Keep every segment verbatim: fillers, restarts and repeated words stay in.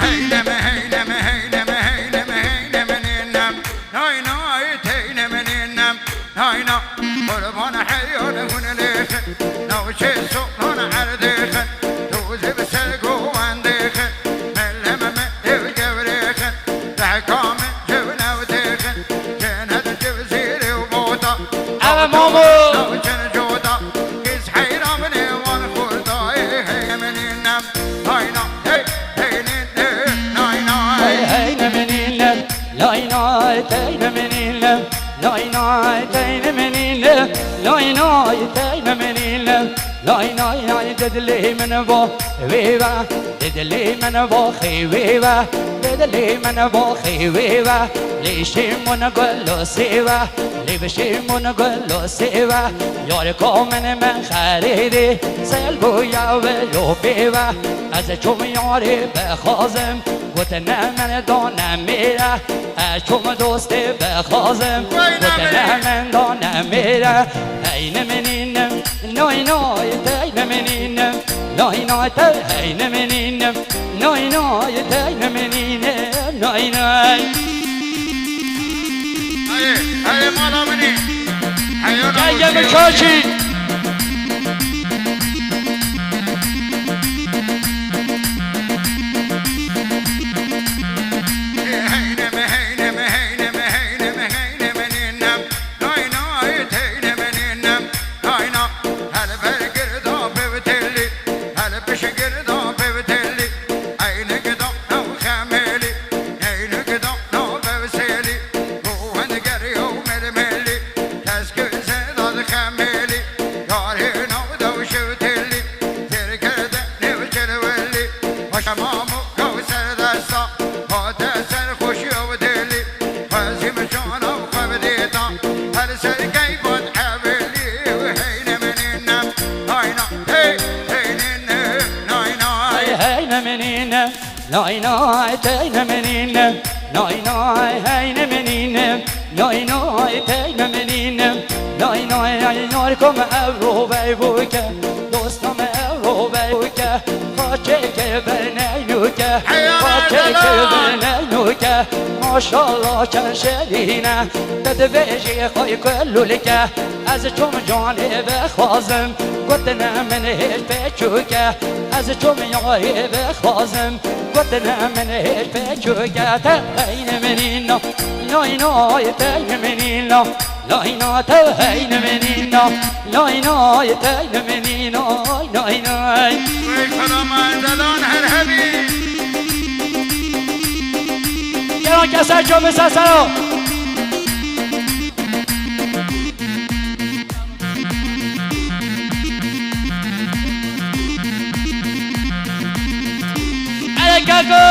Heyneme, heyneme, heyneme, heyneme, ninem. Nay, nay, teyneme, ninem. Nay, na. Qurban heyal hûn lêxin. Navçe sonan erdêxin. Dozê bi ser govendêxin. Melleme me ev gewrêxin. Rehka min cew newdêxin. Cennet cew zêrê û bota. Eve mamo. Navçin coda. Kes heyran nêwan xurda. Ê hey eminînem. Nayna, hey, hey, nîne, nayna. Hey, hey, ne minîne. Nayna, hey, ne minîne. Nayna, hey, ne minîne. Nayna, hey, ne minîne. Nay, nay, nay, di dilê min va wê ve, di dilê min va xê wê ve, di dilê min va xê wê ve, lê şêmon gulo sê ve, lê bi şêmon gulo sê ve, yarika min min xerêdê, sel bûya ve lopê ve, ez çûm yarê bixwazim, gotine min dane mêre, ez çûm dostê bixwazim, gotine min dane mêre, hey ne minînim. Noy noy tey ne menînim, noy noy tey hey ne menînim, noy noy tey ne menînim, noy noy. Hey, hey, mala min e. Hey, ana Gel, gel, hoşçu. Çaçî. Hey, hey, ne me, hey, ne me, hey, ne me, hey, ne me, hey, ne me, nînem. Noy noy tey ne menînim, noy noy. Hel ber girda bevtelî, hel piş girda bevtelî. Eynik da nav xemelî, eynik da nav bevselî. Govend geriyo melmelî, teskû zeda di xemelî. Yarê nav dew şewtelî, têrkerde nêv çelwelî. Baş mamu gav serdesta, hate ser xweşiyo bi dilî. Xwezî min cana xwe bidêta, her ser keyfan evelî. Hey ne menînim, nayna, hey, hey nînim, nayna. Hey, hey ne menînim, nayna, hey, hey ne menînim, nayna, hey, hey ne menînim, nayna, hey, hey ne menînim, nayna, hey, yarka min ev ro vey bûke, dosta min ev ro vey bûke. Xaçekê berneynuke, hey, xaçekê berneynuke. Maşallah çend şerîne, te dibêjî xay kululke. Ez çûm canê bixwazim, gotine min hêj pêçûke. Ez çûm yarê bixwazim, gotine min hêj pêçûke. Te eyne minîna, nay nay, te eyne minîna. Nayna te hey ne menîna, nayna te hey ne menîna, nay nay. Wey xweda me zedan her hebî. Gelo kese ço bi sesero. Ele keko.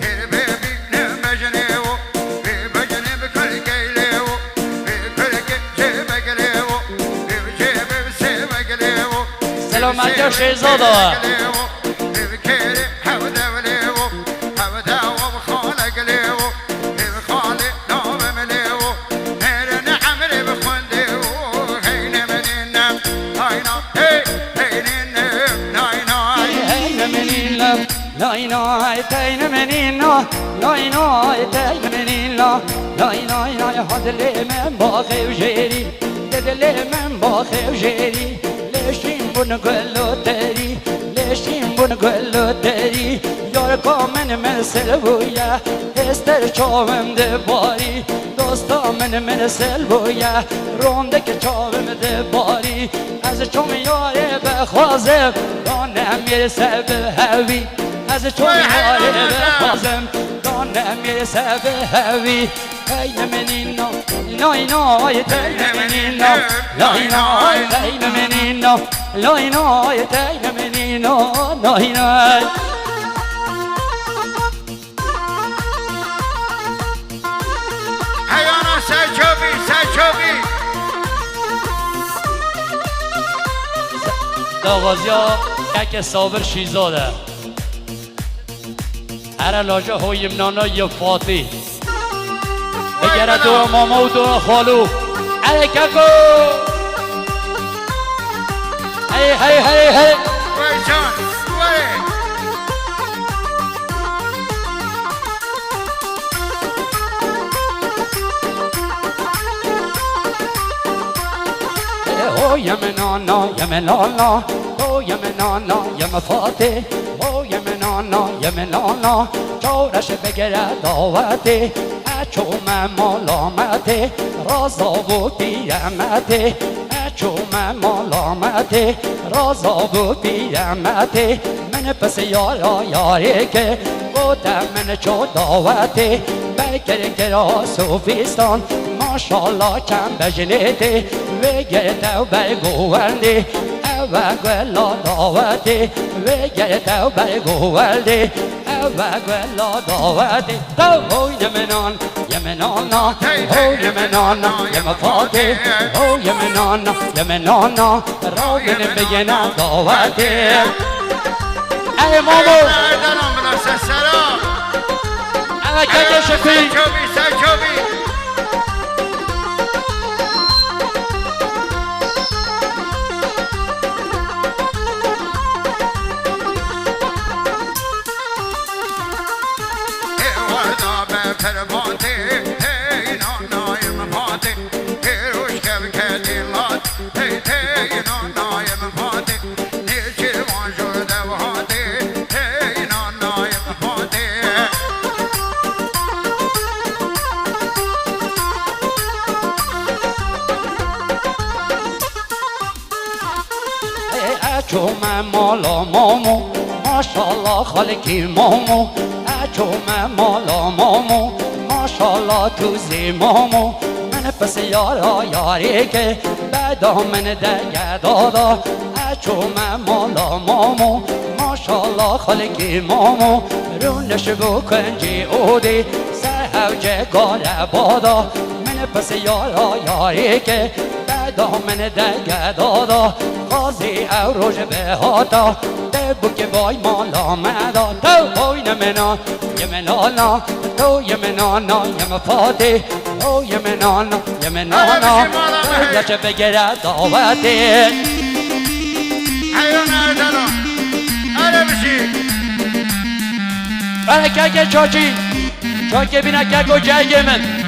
Hêr bê bîne mejnê wo, bê mejnê bi kulkey lê wo, bê kulkê cêbek lê wo, bê cêbê bi sêbek lê wo, Selametiya Şehzada. Bê bi kêrê hevdev lê wo, hevdewa bi xalek lê wo, bê bi xalê navê min lê wo, mêrê ne emrê bi xwendê wo, hey ne menîne, hayna, hey, hey nîne, nay, nay. Hey, hey ne menîne. Nay nay tey ne menîna, nay nay tey ne menîna, nay nay nay ha dilê min baxê û jêrî, di dilê min baxê û jêrî, lê şîn bûn gul û terî, lê şîn bûn gul û terî, yarka min min sil bûye, hêster çavim dibarî, dosta min min sil bûye, rondek çavim dibarî, ez çûm yarê bixwazim, dane mêr se bi hevî. Ez çûm yarê bixwazim, dane mêr se bi hevî. Hey ne menîna, nay nay, tey ne menîna, nay nay, tey ne menîna, nay nay, tey ne menîna, nay nay. Daxwaziya keke Sabir Şîzad e. Here laje hoyim nana yê Fatî. Bigere dua mama û dua xalo. Here keko. Hey, hey, hey, hey. Wey can, wey. Ho yeme nana, yeme nana, ho yeme nana, yeme Fatê, ho yeme nana, yeme nana, çawreş bigire dawetê, e çome mala me tê, raza bû pîre me tê, e çome mala me tê, raza bû pîre me tê, min pisyara yarê kir, gote min ço dawetê, Bekir kira sofîstan, maşallah çend bejnê tê, wê girte û bergo wendê, ew e gula dawetê, wê girte û bergo wendê, ew e gula dawetê. Tew hoy yeme nana, yeme nana, hoy yeme nana, yeme Fatê, hoy yeme nana, yeme nana, rawin bigene dawetê. Ey mamo. Erdelan bila sesera. Eve keke Şefî. Sen çobî, sen çobî. Ê weda be perbatê, hey nanayê min Fatê, ê roj kevketê lat, hey, hey, nanayê min Fatê, nêçîrvan jor dev hatê, hey, nanayê min Fatê. Ê, e çome mala mamo, maşallah xalkî mamo. E çome mala mamo, maşallah tu zî mamo. Min pisyara yarê ke, beda min de gedada. E çome mala mamo, maşallah xalkî mamo. Rûniş bû kuncî odê, se hewce gale bada. Min pisyara yarê ke, Beda min de gedada, qazî ew roj bihata, te bûkê bay mala me da. Tew hoy yeme nana, yeme nana, tew yeme nana, yeme Fatê, ho yeme nana, yeme nana, tew leçe bigere dawetê. Heyran Erdala, hele bijî. Hele keke Çakî, Çakê bîne keko cegê min.